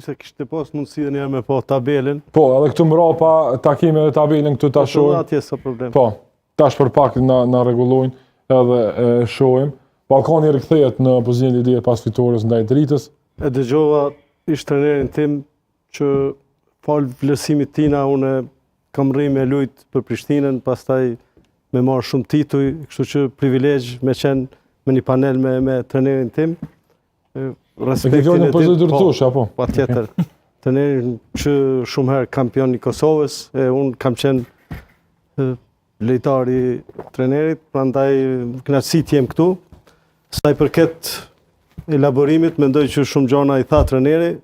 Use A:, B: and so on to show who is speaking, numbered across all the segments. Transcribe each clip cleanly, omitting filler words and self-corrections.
A: Se kishte pas mundësi edhe njëherë me pa tabelën.
B: Po, edhe këtu mrapa ta kemi edhe tabelën këtu ta
A: Po,
B: shohim.
A: Atje s'ka problem.
B: Po, tash për pak na, na rregullojnë edhe e shohim. Ballkani rikthehet në pozitën e liderit pas fitores ndaj Dritës.
A: E dëgjova ish trenerin tim që falë vlerësimit tina unë kam mrri me lujt për Prishtinën, pastaj me marrë shumë tituj, kështu që privilegj me qenë me një panel me, me trenerin tim.
B: Respektin e tim. Po,
A: po, apo? Patjetër. Trenerin që shumë herë kampion i Kosovës, e unë kam qenë lojtar i trenerit, prandaj kënaqësi të jem këtu. Sa i përket elaborimit, mendoj që shumë gjana i tha treneri,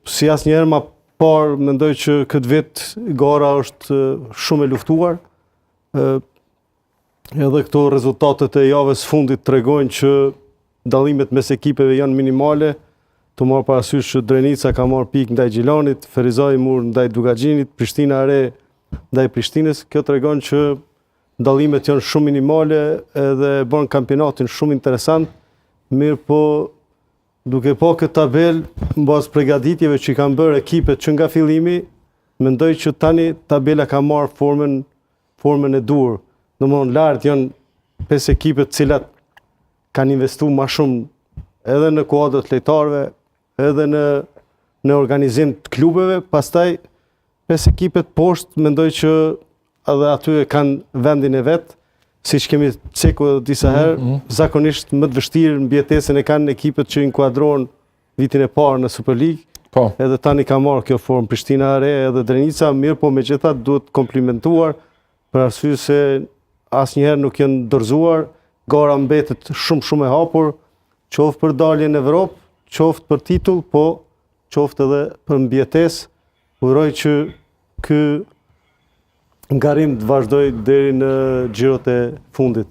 A: si asnjëherë ma parë, mendoj që këtë vit gara është shumë e luftuar. Edhe këto rezultatet e javës fundit tregojnë që dallimet mes ekipeve janë minimale, tu marrë parasysh që Drenica ka marrë pikë ndaj Gjilanit, Ferizaj mur ndaj Dukagjinit, Prishtina e Re ndaj Prishtinës, kjo tregon që dallimet janë shumë minimale edhe e bën kampionatin shumë interesant, mirëpo duke pa këtë tabelë, në bazë pregaditjeve që i kanë bërë ekipet që nga fillimi, mendoj që tani tabela ka marrë formën formën e duhur. Domethënë lart janë pesë ekipe të cilat kanë investu ma shumë edhe në kuadër të lojtarëve, edhe në në organizim të klubeve, pastaj pesë ekipet poshtë mendoj që edhe aty e kanë vendin e vet, siç kemi ceku edhe disa mhm, herë, mm -hmm. zakonisht më të vështirë mbijetesën e kanë ekipet që inkuadrohen vitin e parë në Superligë.
B: Po.
A: Edhe tani ka marrë kjo formë Prishtina e Re edhe Drenica, mirëpo megjithatë duhet komplimentuar për arsye se asnjëherë nuk janë dorëzuar, gara mbetet shumë shumë e hapur, qoftë për dalje në Evropë, qoftë për titull, po qoftë edhe për mbijetesë. Uroj që ky garim të vazhdojë deri në xhirot e fundit.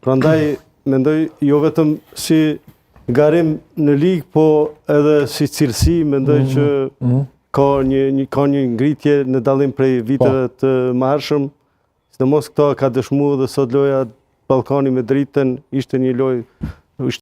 A: Prandaj mendoj jo vetëm si garim në ligë, po edhe si cilësi, mendoj mm -hmm. që mm -hmm. ka një, një ka një ngritje në dallim prej viteve po. të mëhershëm. Sidomos këto ka dëshmuar dhe sot loja Ballkani me Dritën ishte një lojë.